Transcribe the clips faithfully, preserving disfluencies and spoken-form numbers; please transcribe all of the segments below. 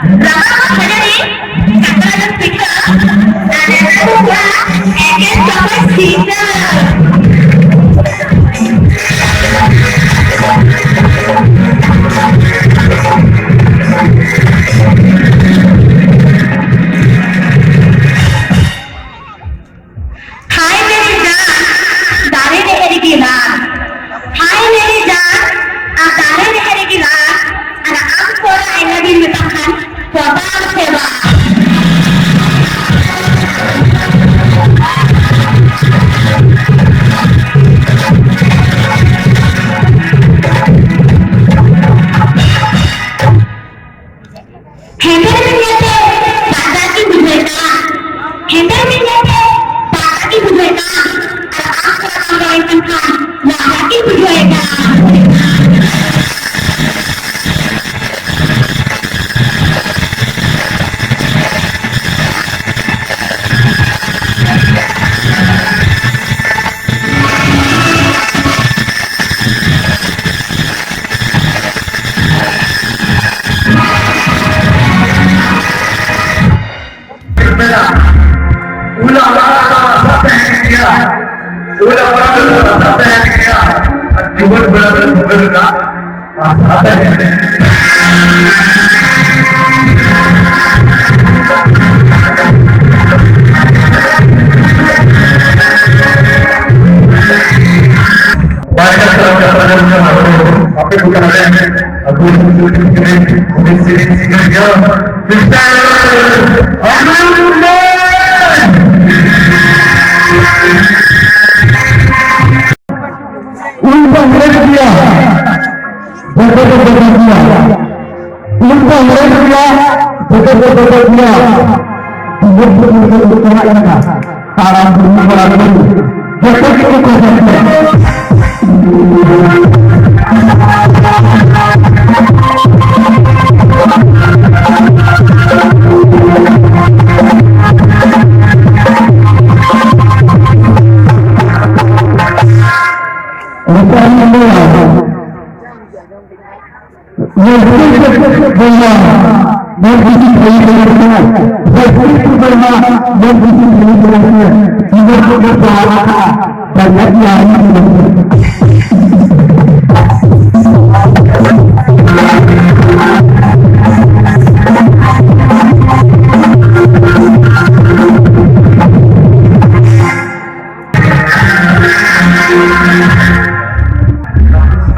ᱨᱟᱵᱟᱝ ᱠᱷᱟᱹᱡᱟᱹᱲᱤ, ᱥᱟᱠᱨᱟᱛ ᱯᱤᱴᱷᱟᱹ, ᱟᱨ ᱱᱮᱛᱟᱨ ᱫᱚ ᱠᱚᱲᱟ ᱮᱠᱮᱱ ᱪᱚᱯᱚᱡ ᱥᱤᱸᱜᱟᱹᱲ᱾ ᱦᱟᱭ ᱢᱮᱨᱮ ᱡᱟᱱ, ᱫᱟᱨᱮ ᱨᱮ ᱮᱨ ᱜᱮ ᱨᱟᱱ᱾ ᱦᱟᱭ ᱢᱮᱨᱮ ᱡᱟᱱ, ᱟᱨ ᱫᱟᱨᱮ ᱨᱮ ᱮᱨ ᱜᱮ ᱨᱟᱱ᱾ ᱟᱨ ᱟᱢ ᱛᱷᱚᱲᱟ ᱮᱱᱮᱡ ᱤᱧ ᱢᱮᱛᱟᱢ ᱠᱷᱟᱱ, ᱯᱚᱴᱟᱣ ᱥᱮ ᱵᱟᱝ? ᱦᱮᱸᱫᱮ ᱨᱤᱢᱤᱞ ᱧᱮᱞᱛᱮ ᱫᱟᱜ ᱫᱟᱜ ᱜᱤᱧ ᱵᱩᱡᱷᱟᱹᱣᱮᱫ ᱠᱟᱱ᱾ ᱦᱮᱸᱫᱮ ᱨᱤᱢᱤᱞ ᱧᱮᱞᱛᱮ ᱫᱟᱜ ᱫᱟᱜ ᱜᱤᱧ ᱵᱩᱡᱷᱟᱹᱣᱮᱫ ᱠᱟᱱ᱾ ᱟᱨ ᱟᱢ ᱥᱟᱞᱟᱜ ᱵᱟᱢ ᱨᱚᱲ ᱞᱮᱱᱠᱷᱟᱱ ᱞᱟᱸᱫᱟ ᱜᱤᱧ ᱵᱩᱡᱷᱟᱹᱣᱮᱫ ᱠᱟᱱ᱾ ᱩᱞ ᱟᱢᱲᱟ ᱫᱚ ᱨᱟᱥᱟ ᱛᱟᱦᱮᱱ ᱜᱮᱭᱟ᱾ ᱩᱞ ᱟᱢᱲᱟ ᱫᱚ ᱨᱟᱥᱟ ᱛᱟᱦᱮᱱ ᱜᱮᱭᱟ᱾ ᱟᱨ ᱡᱩᱣᱟᱹᱱ ᱵᱮᱲᱟ ᱫᱚ ᱥᱩᱜᱟᱹᱨ ᱨᱮᱱᱟᱜ ᱨᱟᱥᱟ ᱛᱟᱦᱮᱱ ᱜᱮᱭᱟ᱾ ᱵᱟᱨᱭᱟ ᱥᱟᱶ ᱠᱟᱛᱷᱟ ᱡᱚᱢ ᱡᱚᱢ ᱟᱵᱚ ᱟᱯᱮ ᱠᱚ ᱛᱟᱞᱟ ᱨᱮ ᱟᱵᱚ ᱥᱤᱨᱤᱧ ᱥᱤᱨᱤᱧ ᱥᱤᱨᱤᱧ ᱜᱮᱭᱟ᱾ ᱢᱤᱥᱴᱟᱨ ᱟᱱᱚᱱᱫ ᱢᱚᱱ᱾ ᱩᱱᱠᱩ ᱦᱮᱲᱮᱫ ᱜᱮᱭᱟ, ᱵᱚᱛᱚᱨ ᱠᱚ ᱵᱚᱛᱚᱨ ᱜᱮᱭᱟ᱾ ᱩᱱᱠᱩ ᱦᱮᱲᱮᱫ ᱜᱮᱭᱟ, ᱵᱚᱛᱚᱨ ᱠᱚ ᱵᱚᱛᱚᱨ ᱜᱮᱭᱟ᱾ ᱫᱩᱞᱟᱹᱲ ᱫᱩᱞᱟᱹᱲ ᱠᱚ ᱪᱟᱞᱟᱜ ᱠᱟᱱᱟ᱾ ᱛᱟᱲᱟᱢ ᱫᱩᱲᱩᱵ ᱵᱟᱲᱟ ᱠᱚ ᱡᱚᱛᱚ ᱜᱮᱠᱚ ᱠᱚᱥᱚᱜ ᱠᱟᱱᱟ᱾ ᱚᱱᱠᱟ ᱞᱤᱧ ᱞᱟᱹᱭᱟ, ᱱᱤᱭᱟᱹ ᱵᱚᱸᱜᱟ ᱢᱮᱱ ᱵᱤᱥᱤ ᱵᱷᱟᱹᱜᱤ ᱠᱟᱱᱟ ᱠᱚ᱾ ᱵᱷᱳᱡᱽᱯᱩᱨᱤ ᱠᱚ ᱢᱟ ᱢᱮᱱ ᱵᱤᱥᱤ ᱵᱷᱟᱹᱜᱤ ᱠᱟᱱᱟ ᱠᱚ᱾ ᱥᱤᱸᱜᱟᱹᱲ ᱠᱚ ᱵᱮᱥ ᱵᱟᱲᱟ ᱟᱠᱟᱫᱼᱟ᱾ ᱵᱟᱡᱟᱨ ᱨᱮᱭᱟᱜ ᱟᱹᱨᱤ ᱠᱚ᱾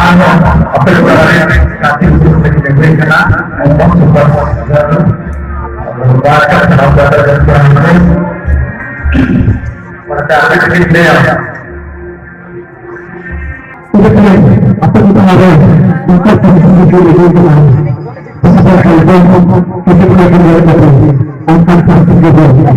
ᱟᱨᱦᱚᱸ ᱟᱯᱮ ᱠᱚ ᱛᱟᱞᱟᱨᱮ ᱜᱟᱛᱮ ᱠᱚ ᱞᱟᱹᱜᱤᱫ ᱮ ᱦᱩᱭ ᱠᱟᱱᱟ, ᱮᱠᱫᱚᱢ ᱥᱩᱯᱟᱨ ᱥᱴᱟᱨ᱾ ᱵᱟᱨ ᱠᱟᱛᱷᱟ ᱱᱚᱝᱠᱟ ᱛᱮ ᱡᱚᱛᱚ ᱦᱚᱲ ᱠᱚ ᱚᱱᱟᱛᱮ ᱟᱯᱮ ᱠᱚ ᱞᱟᱹᱭᱟ᱾ ᱟᱯᱮ ᱠᱚ ᱛᱟᱞᱟᱨᱮ ᱱᱚᱝᱠᱟ ᱯᱚᱨᱤᱥᱛᱷᱤᱛᱤ ᱦᱩᱭ ᱠᱟᱱᱟ᱾ ᱚᱱᱠᱟᱱ ᱯᱚᱨᱤᱥᱛᱷᱤᱛᱤ ᱜᱮ ᱦᱩᱭᱩᱜᱼᱟ᱾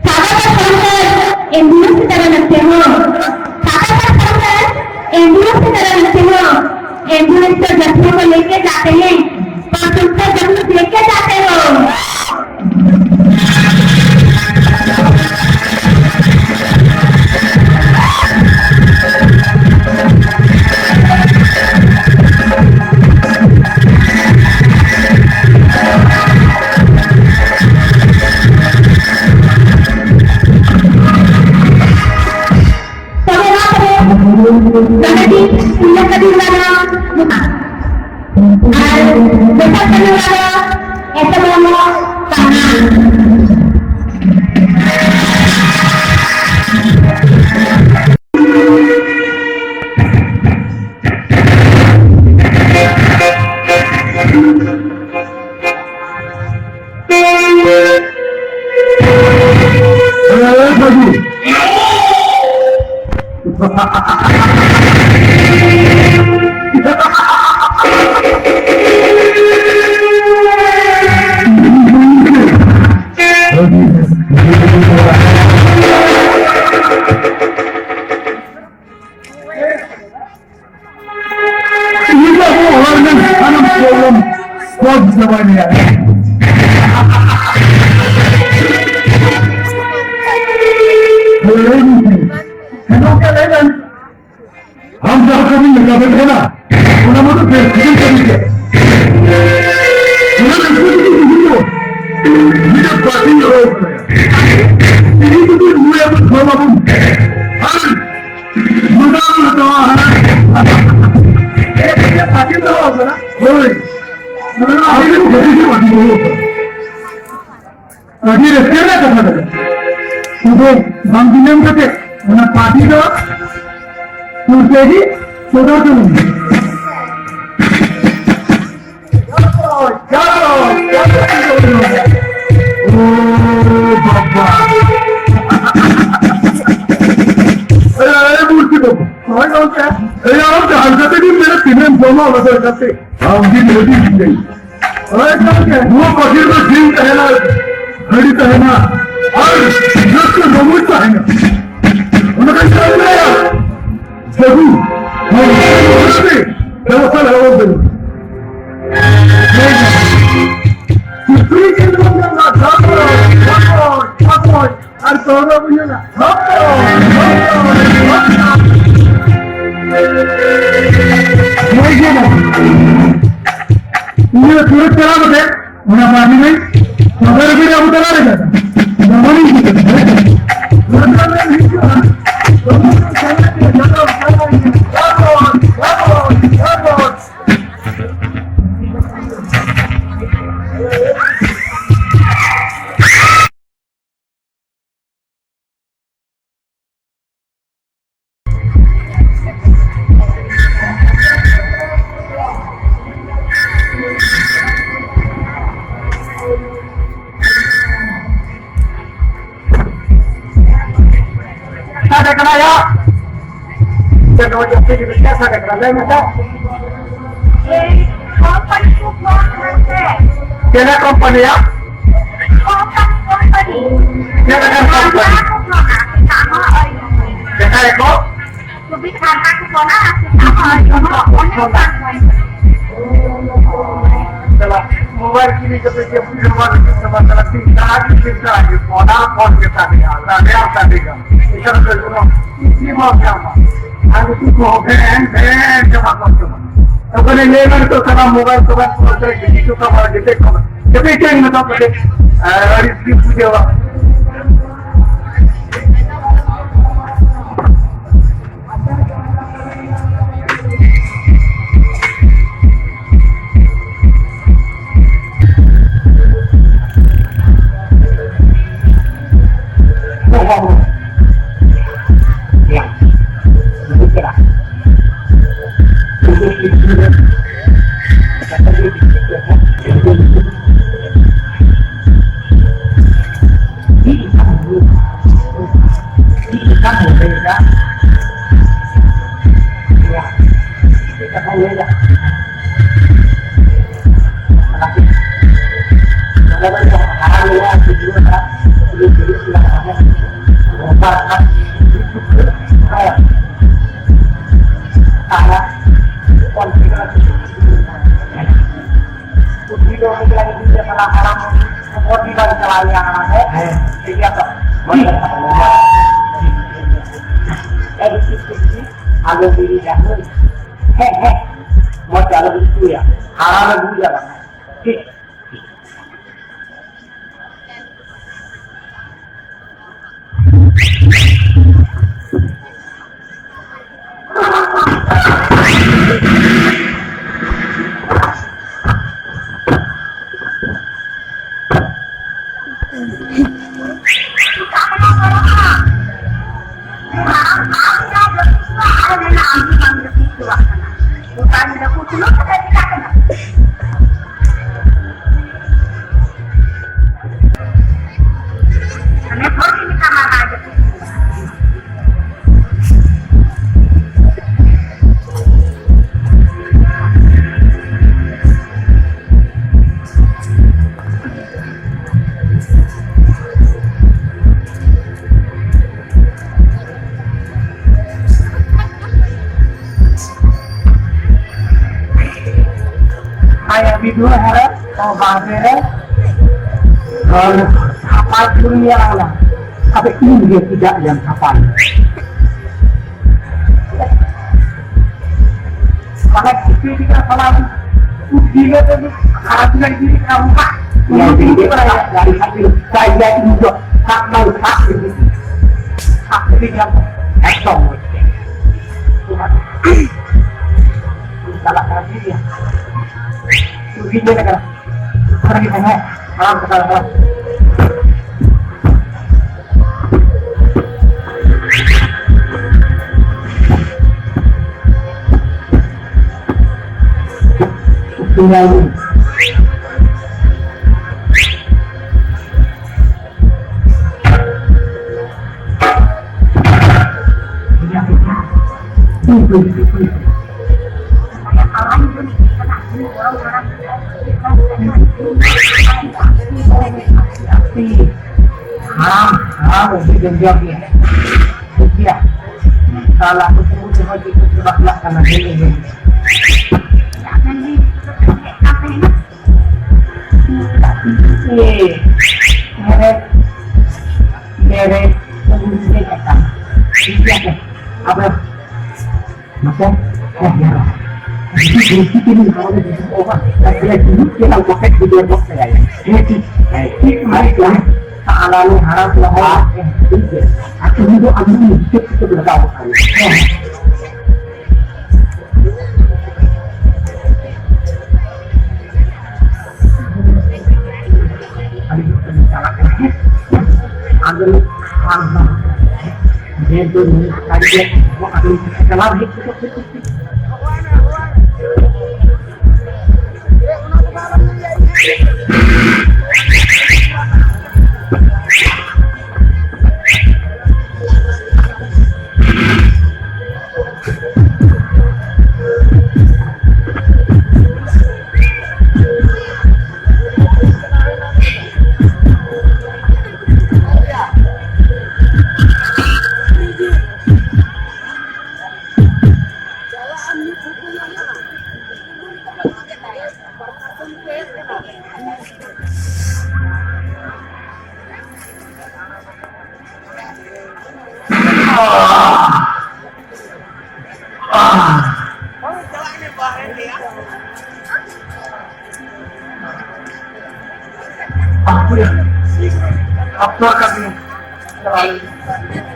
सादा का सर एम्बुलेंस की तरह लगते हो, सादा का सर एम्बुलेंस की तरह लगते हो। एम्बुलेंस तो जख्मी को लेके जाते हैं, पर तुम तो जख्म लेके जाते हो। ᱛᱚᱵᱮ ᱱᱚᱣᱟ ᱠᱚᱨᱮ ᱡᱟᱦᱟᱸᱭ ᱜᱮ ᱩᱭᱦᱟᱹᱨ ᱠᱟᱹᱴᱤᱡ ᱞᱟᱜᱟᱣ᱾ ᱟᱨ ᱫᱚᱥᱟᱨ ᱠᱟᱹᱢᱤ ᱦᱚᱨᱟ ᱫᱚ ᱮᱛᱚᱦᱚᱵᱚᱜ ᱠᱟᱱᱟ᱾ ᱵᱟᱭ ᱧᱮᱞᱟ᱾ ᱞᱟᱹᱭ ᱢᱮ᱾ ᱦᱮᱸ, ᱜᱚᱢᱠᱮ, ᱞᱟᱹᱭ ᱵᱮᱱ᱾ ᱟᱢ ᱡᱟᱦᱟᱸ ᱠᱟᱹᱢᱤ ᱞᱟᱜᱟᱣ ᱮᱫ ᱠᱟᱱᱟ, ᱚᱱᱟ ᱢᱟ ᱛᱚ ᱵᱮᱥ ᱴᱷᱤᱠ ᱠᱟᱹᱢᱤ ᱜᱮ᱾ ᱚᱱᱟ ᱵᱮᱥ ᱴᱷᱤᱠ ᱜᱮ ᱵᱩᱡᱷᱟᱹᱣ᱾ ᱱᱤᱡᱮ ᱯᱟᱹᱴᱤ ᱦᱚᱲ ᱠᱟᱱᱟ᱾ ᱛᱤᱦᱤᱧ ᱡᱩᱫᱤ ᱱᱩᱭ ᱟᱵᱚ ᱫᱷᱚᱨᱚᱢ ᱟᱵᱚᱱ, ᱟᱨ ᱱᱚᱰᱮ ᱵᱚᱱ ᱦᱟᱛᱟᱣᱟ, ᱦᱟᱸᱜ᱾ ᱯᱟᱹᱴᱤ ᱫᱚ ᱦᱚᱲ ᱠᱟᱱᱟ᱾ ᱦᱳᱭ᱾ ᱱᱚᱰᱮ ᱟᱵᱚ ᱫᱚ ᱵᱷᱟᱹᱜᱤ ᱜᱮ ᱯᱟᱹᱴᱤ ᱫᱚ ᱦᱚᱲ ᱠᱟᱱᱟ᱾ ᱟᱹᱰᱤ ᱨᱟᱹᱥᱠᱟᱹ ᱨᱮᱱᱟᱜ ᱠᱟᱛᱷᱟ ᱠᱟᱱᱟ᱾ ᱥᱩᱫᱷᱩ ᱵᱟᱝ ᱵᱤᱞᱚᱢ ᱠᱟᱛᱮ ᱚᱱᱟ ᱯᱟᱹᱴᱤ ᱫᱚ ᱯᱩᱨᱛᱮ ᱜᱮ ᱥᱚᱫᱚᱨ ᱛᱟᱵᱚᱱ ᱢᱮ᱾ ᱳ ᱵᱟᱵᱟ᱾ ᱮ, ᱮ, ᱢᱩᱨᱛᱤ ᱵᱟᱹᱵᱩ᱾ ᱦᱳᱭ ᱜᱚᱢᱠᱮ᱾ ᱮ, ᱟᱢ ᱡᱟᱦᱟᱸ ᱞᱮᱠᱟᱛᱮ ᱜᱮ ᱢᱮᱱᱟ ᱛᱤᱱᱟᱹᱜ ᱮᱢ ᱡᱚᱢᱟ ᱚᱱᱟ ᱫᱚ ᱮᱠᱟᱞᱛᱮ ᱟᱢ ᱜᱮ ᱱᱤᱦᱟᱹᱛ ᱤᱧ ᱞᱟᱹᱭ᱾ ᱦᱳᱭ ᱜᱚᱢᱠᱮ᱾ ᱱᱚᱣᱟ ᱯᱟᱹᱴᱤ ᱨᱮᱫᱚ ᱡᱤᱞ ᱛᱟᱦᱮᱱᱟ, ᱦᱟᱺᱰᱤ ᱛᱟᱦᱮᱱᱟ, ᱟᱨ ᱨᱟᱹᱥᱠᱟᱹ ᱨᱚᱢᱚᱡᱽ ᱛᱟᱦᱮᱱᱟ᱾ ᱚᱱᱟ ᱠᱟᱱ ᱛᱟᱵᱚᱱᱟ᱾ ᱵᱟᱹᱵᱩ, ᱦᱚᱸ, ᱵᱮᱵᱚᱥᱛᱷᱟ ᱞᱟᱜᱟᱣ ᱵᱚᱱ᱾ ᱥᱩᱠᱨᱤ ᱡᱤᱞ ᱵᱚᱱ ᱡᱚᱢᱟ, ᱥᱟᱠᱚᱭ, ᱥᱟᱠᱚᱭ, ᱥᱟᱠᱚᱭ᱾ ᱟᱨ ᱯᱟᱹᱣᱨᱟᱹ ᱵᱚᱱ ᱧᱩᱭᱟ᱾ ᱦᱚᱯᱚᱱ, ᱦᱚᱯᱚᱱ, ᱦᱚᱯᱚᱱ᱾ ᱦᱳᱭ ᱜᱮ ᱵᱟᱵᱟ᱾ ᱤᱧ ᱫᱚ ᱯᱩᱨᱟᱹ ᱪᱟᱞᱟᱣ ᱠᱟᱛᱮ ᱚᱱᱟ ᱯᱟᱨᱞᱤᱢᱮᱱᱴ ᱥᱚᱫᱚᱨ ᱵᱤᱨ ᱟᱵᱚ ᱛᱟᱞᱟ ᱨᱮ ᱠᱟᱱᱟ᱾ ᱡᱮᱢᱚᱱ ᱤᱧ ᱴᱷᱤᱠᱟᱹ ᱠᱟᱫᱟ᱾ ᱥᱟᱰᱮ ᱠᱟᱱᱟ ᱭᱟ᱾ ᱪᱮᱫ ᱦᱚᱸ ᱡᱟᱹᱥᱛᱤ ᱜᱮ ᱵᱤᱥᱛᱟᱨ ᱥᱟᱰᱮ ᱠᱟᱱᱟ᱾ ᱞᱟᱹᱭ ᱢᱮ ᱥᱮ᱾ ᱮᱭ, ᱠᱳᱢᱯᱟᱱᱤ ᱠᱚ ᱯᱷᱳᱱ ᱢᱮᱥᱮ᱾ ᱪᱮᱫ ᱠᱳᱢᱯᱟᱱᱤ ᱭᱟ? Company, company. ᱪᱮᱫ ᱞᱮᱠᱟᱱ ᱠᱳᱢᱯᱟᱱᱤ? ᱥᱮᱛᱟᱜ ᱨᱮᱠᱚ? ᱥᱩᱵᱤᱫᱷᱟ ᱠᱚ ᱯᱷᱳᱱᱟ, ᱥᱮᱛᱟᱜ ᱦᱚᱸ ᱟᱸᱡᱚᱢᱚᱜ, ᱚᱱᱮ ᱚᱱᱠᱟ᱾ ᱪᱟᱞᱟᱜ᱾ ᱢᱳᱵᱟᱭᱤᱞ ᱠᱤᱨᱤᱧ ᱠᱟᱛᱮ ᱡᱮ ᱵᱩᱡᱷᱟᱹᱣ ᱵᱟᱝ ᱦᱩᱭᱩᱜ ᱛᱟᱢᱟ, ᱛᱟᱦᱞᱮ ᱛᱤᱱ ᱛᱟᱨᱟ ᱜᱮ ᱪᱤᱱᱛᱟ ᱦᱩᱭᱩᱜ ᱛᱟᱢᱟ, ᱚᱱᱟ ᱯᱷᱳᱱ ᱜᱮ ᱥᱟᱰᱮᱭᱟ, ᱥᱟᱰᱮᱭᱟ, ᱥᱟᱰᱮᱭᱟ᱾ ᱮᱴᱟᱜ ᱫᱚ ᱠᱳᱱᱳ ᱪᱮᱫ ᱜᱮ ᱵᱟᱢ ᱧᱟᱢᱟ᱾ ᱟᱨ ᱩᱱᱠᱩ ᱠᱚᱦᱚᱸ ᱵᱷᱮᱱ, ᱵᱷᱮᱱ ᱪᱟᱵᱟ ᱠᱚᱜ ᱛᱟᱢᱟ᱾ ᱛᱚᱠᱷᱚᱱᱮ ᱞᱟᱹᱭ ᱢᱮ ᱱᱤᱛᱚᱜ ᱥᱟᱱᱟᱢ ᱢᱳᱵᱟᱭᱤᱞ ᱛᱳᱵᱟᱭᱤᱞ ᱠᱚ ᱟᱛᱮ ᱜᱤᱰᱤ ᱦᱚᱴᱚ ᱠᱟᱜ ᱢᱮ, ᱡᱮᱛᱮ ᱠᱚ, ᱡᱮᱛᱮ ᱪᱮᱫ ᱢᱮᱛᱟᱢ ᱠᱟᱱᱟ? ᱟᱨ ᱟᱹᱲᱤᱥ ᱜᱮ ᱵᱩᱡᱷᱟᱹᱣᱟ᱾ ᱯᱩᱛᱷᱤ ᱫᱚ ᱢᱤᱫ ᱞᱟᱹᱜᱤᱫ ᱤᱧ ᱪᱟᱞᱟᱜ ᱦᱟᱲᱟᱢ, ᱯᱩᱛᱷᱤ ᱵᱟᱝ ᱪᱟᱞᱟᱜ ᱤᱧ ᱦᱟᱲᱟᱢ ᱦᱚᱸ᱾ ᱦᱮᱸ᱾ ᱴᱷᱤᱠ ᱜᱮᱭᱟ ᱛᱚ? ᱢᱚᱡᱽ ᱠᱟᱛᱷᱟ ᱠᱟᱱᱟ᱾ ᱟᱹᱰᱤ ᱴᱷᱤᱠ, ᱴᱷᱤᱠ, ᱴᱷᱤᱠ᱾ ᱟᱞᱚ ᱵᱤᱨᱤᱫᱟ ᱦᱳᱭ᱾ ᱦᱮᱸ, ᱦᱮᱸ᱾ ᱢᱚᱡᱽ ᱛᱮ ᱟᱞᱚ ᱵᱤᱨᱤᱫ ᱦᱚᱪᱚᱭᱟ᱾ ᱦᱟᱲᱟᱢᱮ ᱵᱩᱡᱟ ᱵᱟᱝ᱾ ᱴᱷᱤᱠ᱾ ᱟᱭᱟᱜ ᱵᱤᱫᱷᱩᱣᱟᱹ ᱦᱟᱨᱟ ᱛᱚ ᱵᱟᱦᱨᱮ ᱨᱮ ᱦᱚᱲ ᱥᱟᱯᱷᱟᱭ ᱠᱩᱞᱤᱭᱟ ᱞᱟᱝ᱾ ᱟᱫᱚ ᱤᱧ ᱜᱮ ᱪᱮᱫᱟᱜ ᱭᱟᱢ ᱥᱟᱯᱷᱟᱭ? ᱢᱟᱱᱮ ᱪᱤᱠᱟᱹ ᱪᱤᱠᱟᱹ ᱥᱟᱞᱟ ᱩᱫ ᱫᱤᱱ ᱨᱮ ᱥᱟᱨᱟ ᱫᱤᱱ ᱤᱫᱤ ᱠᱟᱱᱟ ᱚᱱᱠᱟ᱾ ᱤᱧ ᱫᱚ ᱤᱧ ᱫᱚ ᱥᱟᱵ ᱢᱟ ᱥᱟᱵ ᱤᱫᱤ᱾ ᱥᱟᱵ ᱤᱫᱤ ᱜᱮᱭᱟ ᱠᱚ᱾ ᱮᱠᱫᱚᱢ ᱢᱚᱡᱽ ᱜᱮ᱾ ᱪᱟᱞᱟᱜ ᱠᱟᱱᱟ ᱴᱷᱤᱠ ᱜᱮᱭᱟ᱾ ᱤᱧ ᱧᱮᱞ ᱠᱟᱱᱟ᱾ ᱚᱠᱟᱨᱮ ᱛᱟᱦᱮᱱᱟ? ᱦᱟᱲᱟᱢ ᱠᱟᱛᱷᱟ ᱠᱟᱱᱟ᱾ ᱦᱟᱲᱟᱢ, ᱦᱟᱲᱟᱢ ᱟᱹᱰᱤ ᱰᱮᱧᱡᱟᱨ ᱜᱮᱭᱟ᱾ ᱴᱷᱤᱠ ᱜᱮᱭᱟ᱾ ᱛᱟᱦᱞᱮ ᱟᱠᱚ ᱛᱮᱠᱚ ᱪᱮᱫ ᱦᱚᱸ ᱪᱮᱫ ᱠᱚ ᱵᱟᱯᱞᱟᱜ ᱠᱟᱱᱟ, ᱧᱮᱞ ᱞᱮᱜᱮ᱾ ᱮ, ᱢᱮᱨᱮ, ᱢᱮᱨᱮ, ᱴᱷᱤᱠ ᱜᱮᱭᱟ᱾ ᱟᱫᱚ ᱱᱚᱛᱮ, ᱦᱮᱸ, ᱦᱮᱸ᱾ ᱡᱩᱫᱤ ᱡᱩᱫᱤ ᱠᱤᱱ ᱱᱚᱰᱮ ᱡᱩᱫᱤ ᱠᱚ ᱵᱟᱝ, ᱛᱟᱦᱞᱮ ᱡᱩᱫᱤ ᱪᱮᱫ ᱟᱢ ᱵᱟᱯᱮ ᱵᱩᱡᱷᱟᱹᱣ ᱜᱚᱫ ᱠᱟᱭᱟ᱾ ᱦᱮᱸ, ᱴᱷᱤᱠ᱾ ᱦᱮᱸ, ᱴᱷᱤᱠ, ᱴᱷᱤᱠ᱾ ᱟᱨ ᱟᱞᱟᱝ ᱦᱟᱨᱟ ᱠᱚ ᱦᱚᱸ, ᱦᱮᱸ, ᱴᱷᱤᱠ ᱜᱮᱭᱟ᱾ ᱟᱨ ᱩᱱᱤ ᱫᱚ ᱟᱢ ᱫᱚ ᱦᱤᱥᱟᱹᱵ ᱠᱟᱛᱮ ᱞᱟᱜᱟᱣ ᱠᱟᱜ ᱢᱮ᱾ ᱦᱮᱸ᱾ ᱟᱹᱰᱤ ᱡᱳᱨ ᱛᱮ ᱪᱟᱞᱟᱜ ᱠᱟᱱᱟ᱾ ᱟᱫᱚ ᱵᱟᱝ, ᱵᱟᱝ᱾ ᱰᱷᱮᱨ ᱫᱚ ᱱᱩᱭ ᱟᱹᱰᱤ ᱡᱳᱨ ᱟᱫᱚ ᱪᱟᱞᱟᱣ ᱦᱮᱡ ᱠᱟᱛᱮ ᱟᱯᱱᱟᱨ ᱠᱟᱛᱮ ᱪᱟᱞᱟᱣ ᱞᱮᱱ᱾